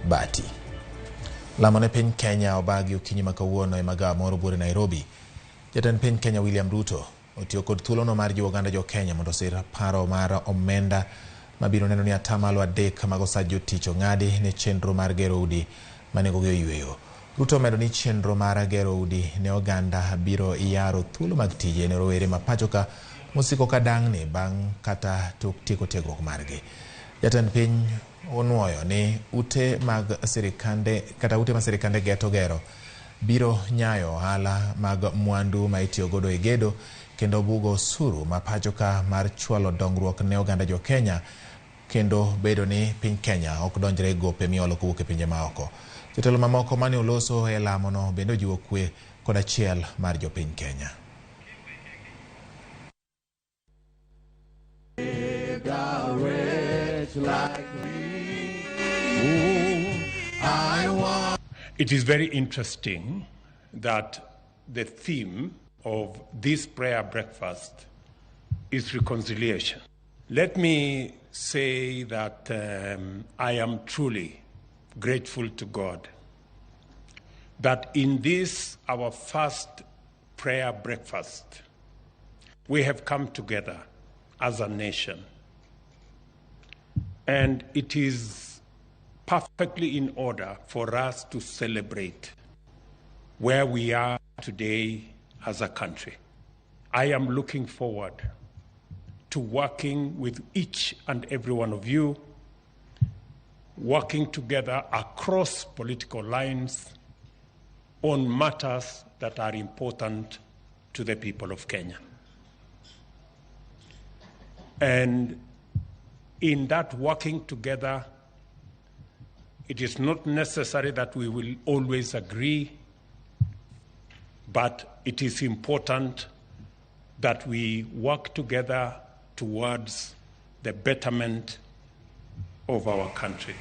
Bati. Lamo ne piny Kenya obagi okinyi ma kawuono e magawa moro buore Nairobi. Jatend piny Kenya William Ruto otiyo kod thuolono mar jiwo oganda jo Kenya mondo osir paro mar omenda mabiro neno ni atamalo 3 mag osach jotich ong'adi ne chenro mar gero udi manengogi oyweyo. Ruto omedo ni chenro mar gero udi ne oganda biro yaro thuolo mag tije ne rowere ma pacho ka mosiko ka dang'ni bang' kata tok tieko tiegruok margi. Jatend piny onuoyo ni ute mag sirikande kata ute ma sirikande geto gero biro nyayo ohala mag mwandu ma itiyo godo e gedo kendo bugo osuru ma pacho ka mar chwalo dongruok ne oganda jo Kenya kendo bedo ni piny Kenya ok donjre e gope miolo kowuok e pinje maoko. Jotelo mamoko mane oloso e lamono bende ojiwo kwe kod achiel mar jopiny Kenya. It is very interesting that the theme of this prayer breakfast is reconciliation. Let me say that I am truly grateful to God that in this, our first prayer breakfast, we have come together as a nation. And it is perfectly in order for us to celebrate where we are today as a country. I am looking forward to working with each and every one of you, working together across political lines on matters that are important to the people of Kenya. And in that working together, it is not necessary that we will always agree, but it is important that we work together towards the betterment of our country.